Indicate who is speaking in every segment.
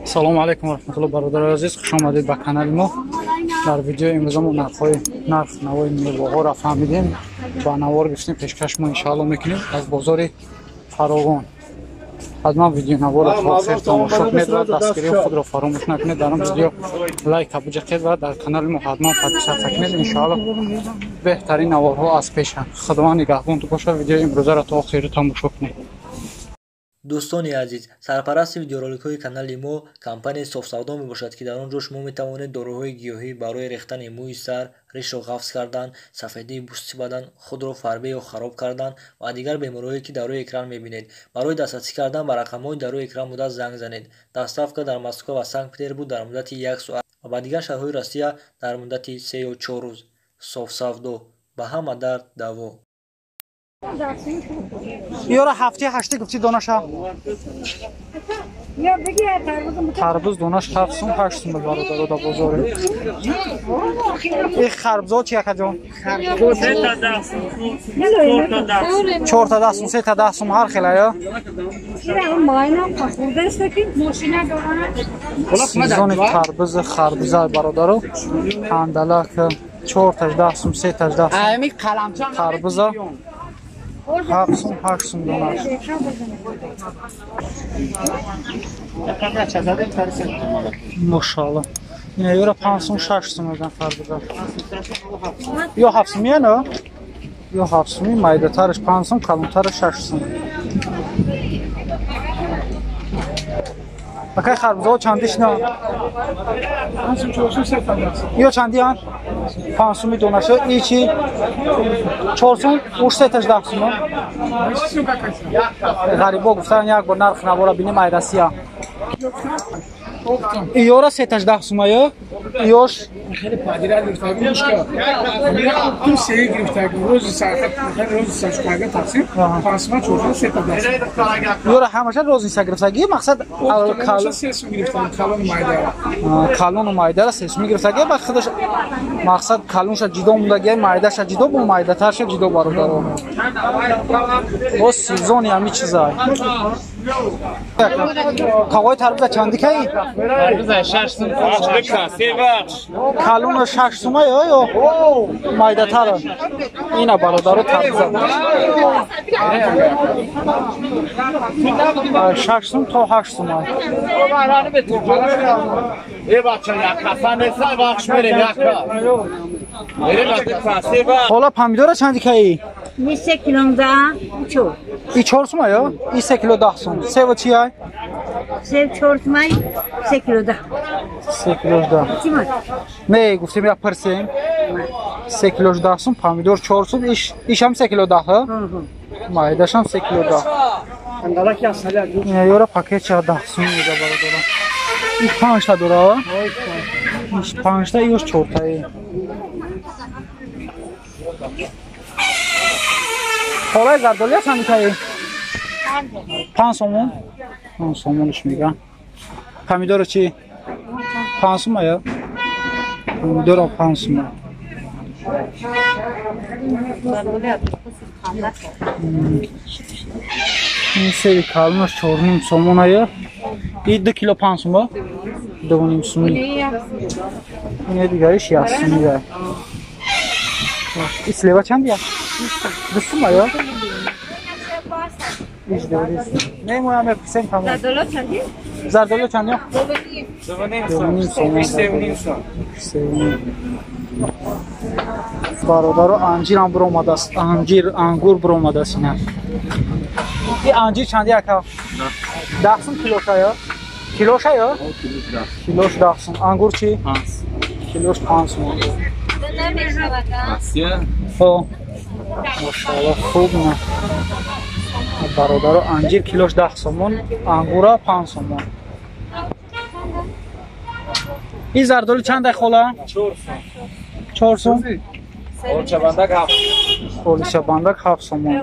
Speaker 1: Салому алейкум ва раҳматуллоҳ, бародарони азиз, хуш омадед ба канали мо. Дар видеои имрӯза мо нарх навои меваҳоро фаҳмидем ва навор гирифтем, пешкаш мо иншааллоҳ мекунем аз бозори Фаровон. Ҳатман видеонаворро то охир тамошо кунед ва дастгирии худро фаромӯш накунед. Дар он видео лайка биҷақед ва дар канали мо ҳатман подписаться кунед. Иншааллоҳ беҳтарин наворҳо аз пешанд. Худованд нигаҳбонтон бошад. Видеои имрӯзаро то охир тамошо кунед.
Speaker 2: Дӯстони азиз, сарпарасти видеороликҳои канали мо компанияи Софсавдо мебошад, ки дар он ҷо шумо метавонед доруҳои гиёҳӣ барои рехтани мӯи сар, ришро ғафз кардан, сафедии пӯсти бадан, худро фарбе ё хароб кардан ва дигар бемориҳое, ки дар рӯи экран мебинед. Барои дастрасӣ кардан ба рақамҳои дар рӯи экран буда занг занед. Доставка дар Москва ва Санкт-Петербург дар муддати 1 соат ва ба дигар шаҳрҳои Россия дар муддати 3 ё 4 рӯз. Софсавдо ба ҳама дард даво.
Speaker 1: Ёра ҳафти ҳашти гуфти донаша? Тарбуз донаш 7 сум 8 сум бародаро дар бозоре. Ин харбузо чи акаҷон? 4 та 10 сум, 3 та 10 сум ҳар хела ё? Сезони тарбуз харбуза бародаро. Ҳандалак 4 та 10 сум, 3 та 10 сум. Тарбуза 7 сум 8 сум донаш. Мошалло. Ина ёра 5 сум 6 сум меган харбуза. Ё 7 сум яна? Ё 7 суми майдатараш 5 сум, калонтараш 6 сум. Акай харбузаҳо чандиш на?
Speaker 3: 5 сум 4 сум 3 та 10 сум.
Speaker 1: Ё чандиян? 5 суми донаша. И чи? 4 сум, уш 3 таш 10 сум. Ғарибо гуфтан як бор нарх навора бинем ай Россия. Иёра 3 таш 10 сум ая? Иёш
Speaker 3: хеле падира гирифта гӯшка. Ту се гирифта рӯзи сархат, рӯзи саршкага тақсим 5 сум 4 сум 3 та 10 сум.
Speaker 1: Иёра ҳамаша рӯзи са гирифтагӣ, мақсад
Speaker 3: калон 3 сум гирифтан, калон майдара.
Speaker 1: Калону майдара 3 сум гирифтагӣ, ба худаш мақсад калонша ҷидо мондагӣ, майдаша ҷидо, бо майдатарша ҷидо бародаро. Боз сезони ҳами чизай. Тағои тарбуза чанди кай?
Speaker 4: Тарбуза 6 сум.
Speaker 1: Калона 6 сума ё майдатара? Ина бародаро тарбуза. 6 сум то 8 сума. Ҳола помидора чанди кай?
Speaker 5: 3 кило да 4.
Speaker 1: И 4 сума ё? И 3 кило 10 сум. Сева чи ай?
Speaker 5: Сев 4 сума, 3 кило 10.
Speaker 1: 3 кило 10. Не, гуфтем я пурсем. 3 кило 10 сум, помидор 4 сум, иш ҳам 3 кило 10, ҳа? Майдаш ҳам 3 кило 10. Ина ёра пакетча 10 сум мега бародарам. Иш 5 та дора, ҳа? Иш 5 та, иш 4 та. Холаи зардолия чанд кай? 5 сомон. 5 сомонш меган. Помидоро чи? 5 сум ая? Помидоро 5 сум. Ин севи калонаш 4.5 сомон ая. И 2 кило 5 сум ба? 2.5 сум. Ин дигариш 1 сум ая. И слева чанд я? 2 сум ая? Не, мо ҳам мепурсем тамом.
Speaker 5: Зардоло чанди?
Speaker 1: Зардоло чанди?
Speaker 4: 2.5 сум. 3.5 сум.
Speaker 1: 3.5. Бародаро, анҷир ҳам биромадааст. Анҷир, ангур биромадааст ина. И анҷир чанди ака? 10 сум килоша ё? Килоша ё? Килош 10 сум. Ангур чи?
Speaker 4: 5.
Speaker 1: Килош 5 сум.
Speaker 4: Россия?
Speaker 1: Хо. Машааллоҳ, хуб на. Бародаро, анҷир килош 10 сомон, ангура 5 сомон. Ин зардолу чанд ай хола?
Speaker 4: 4 сум.
Speaker 1: 4 сум?
Speaker 4: Холчабандак 7.
Speaker 1: Холчабандак 7 сомон.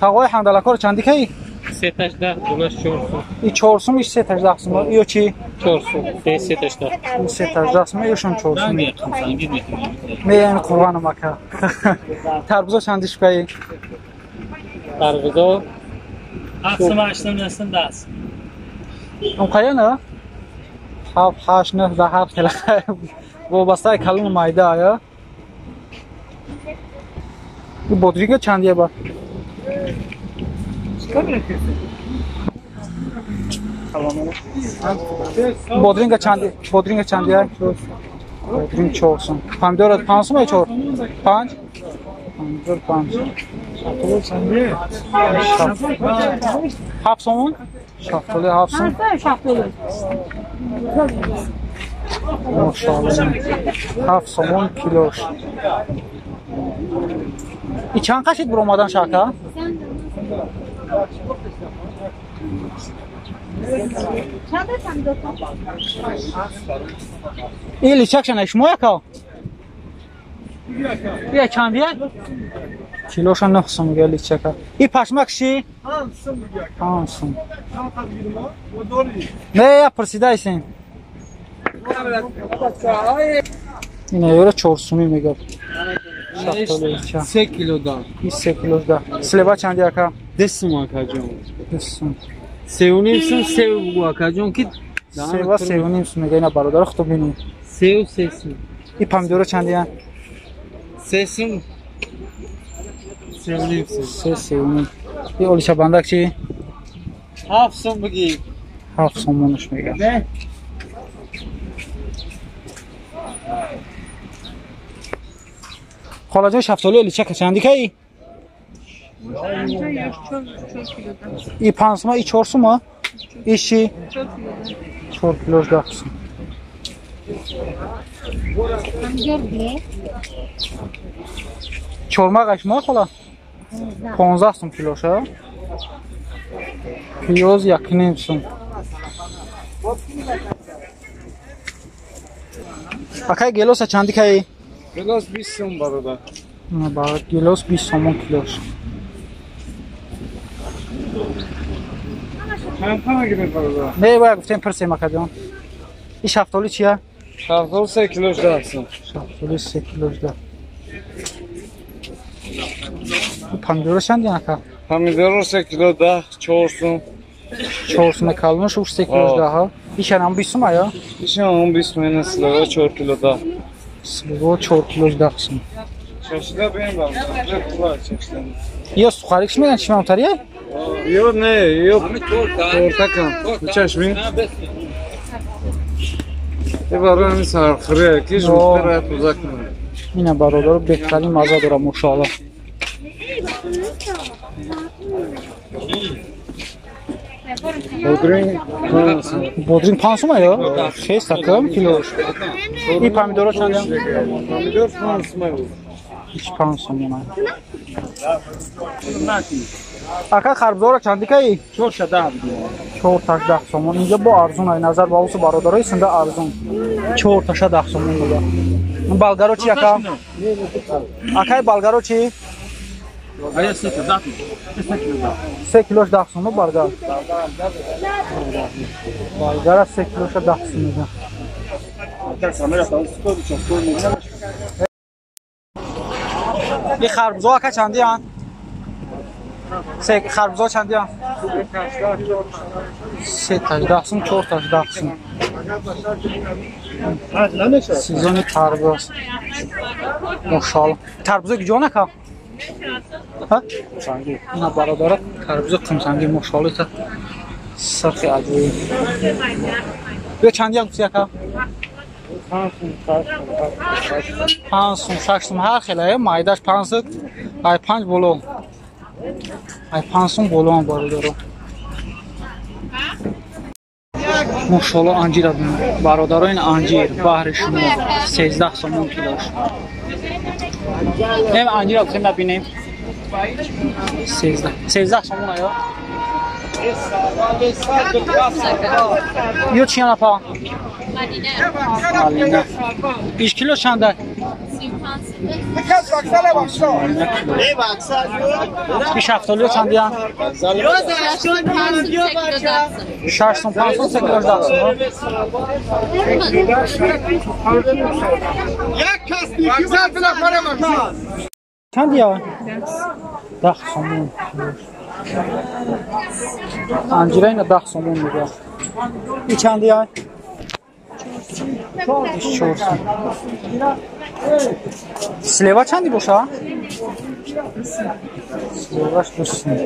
Speaker 1: Тағои ҳандалакор чанди кай?
Speaker 4: 3 таш 10, донаш 4 сум.
Speaker 1: И 4 сум, иш 3 таш 10 сум. Ё чи?
Speaker 4: 4 сум, 3 таш 10.
Speaker 1: 3 таш 10 сум, ёшон 4 сум.
Speaker 4: Не,
Speaker 1: Не, қурбонам ака. Тарбузо чанди шукай?
Speaker 4: Тарбузо 7 сум, 8 сум, 9 сум, 10.
Speaker 1: Умқаяна? 7 8 9 10 ҳар хела вобастаи калону майда ая. Бодринга чандия ба? Бодринга чанди? Бодринга чандия? Бодринг 4 сум. Помидор 5 сум ё 4? 5? Помидор 5. 7 сомон? Шафтоли 7 сум. Мошаллоҳ. 7 сомон килош. И чанд қашид буромадан шака? И личакшана шумо яка? Я чандия? Килоша 9 сум мега личака. И пашмак ши? 5 сум. Не, я пурсидайсин. Ина ёра 4 суми мега.
Speaker 4: 3 кило да.
Speaker 1: 3 кило да. Слева чанди ака?
Speaker 4: 10 сум ака ҷон.
Speaker 1: 10 сум.
Speaker 4: 3.5 сум, 3 бугу ака ҷон ки
Speaker 1: 3 ва 3.5 сум мега ина бародар худо бини.
Speaker 4: 3 3 сум.
Speaker 1: И помидора чандия?
Speaker 4: 3 сум. 3.5 сум.
Speaker 1: 3 3.5. И олиша бандак чи?
Speaker 4: 7 сум буги.
Speaker 1: 7 сомонаш мега.
Speaker 4: Не.
Speaker 1: Холаҷон шафтоли оличака чанди каи? И 5 сума, и 4 сума? И ши? 4 килош 10 сум. Чормағаш ма хола? 15 сум килоша. Пиёз 1.5 сум. Акай гелоса чанди каи?
Speaker 3: Гелос 20 сум бародар.
Speaker 1: На гелос 20 сомон килош.
Speaker 3: Чанд та мегиред бародар?
Speaker 1: Не, бояд гуфтем пурсем акаҷон. И шафтоли чия?
Speaker 3: Шафтоли 3 килош 10 сум.
Speaker 1: Шафтоли 3 килош 10. Помидора чанд ака?
Speaker 3: Помидора 3 кило 10, 4 сум.
Speaker 1: 4 сум калонаш 3 килош 10 ҳа. Ишанам 20 сум ая?
Speaker 3: Ишанам 20 сум, ина слива 4 кило 10.
Speaker 1: Слива 4 килош 10 сум.
Speaker 3: Чашида бем бародар. Чашида.
Speaker 1: Ё сухарик меган чӣ мамтария?
Speaker 3: Ё не, ё тортакам. Чашми. Э барои ҳамин сархӯрия ки жӯхтара тоза кунад.
Speaker 1: Ина бародар беҳтарин маза дора мошоаллоҳ.
Speaker 3: Бодринг 5 сум.
Speaker 1: Бодринг 5 сум ая? 6 такам килош. И помидора чанд?
Speaker 3: Помидор 5 сум ая.
Speaker 1: 5 сум ая. Ака харбузора чанди каи?
Speaker 4: 4 та 10.
Speaker 1: 4 та 10 сомон. Инҷа бо арзун ай назар ба усу бародарои синда арзун. 4 та 10 сомон мега. Балгаро чи ака? Акай балгаро чи?
Speaker 4: Ая 3 та 10.
Speaker 1: 3 килош 10 сом балгар. Балгара 3 килош 10 сом мега. И харбузо ака чандиян? Харбузо чандиян? 3 та 10 сум, 4 та 10 сум. Сезони тарбуз. Мошаллоҳ. Тарбузо куҷо нака? Ҳа? Ина бародара тарбузо қумсанги мошаллоҳ та сархи аҷоиб. Ё чандиян гуфти ака? 5 сум, 6 сум ҳар хела, майдаш 5 сум, ай 5 боло. Ай 5 сум боло ҳам бародаро. Мошаллоҳ анҷира бародаро ин анҷир баҳри шумо 13 сомон килош. Нем анҷира гуфтем набинем. 13 сомон ая. Ё чи апа? Малина. 5 кило чанда? 35 шафтолиё чандия? 6 сум 5 сум 3 килош 10 сум. Чандия? 10 сомон килош. Анҷира ина 10 сомон мегӯяд. И чанди ай? 4 сом. Слева чанди боша? Слеваш 2 сом.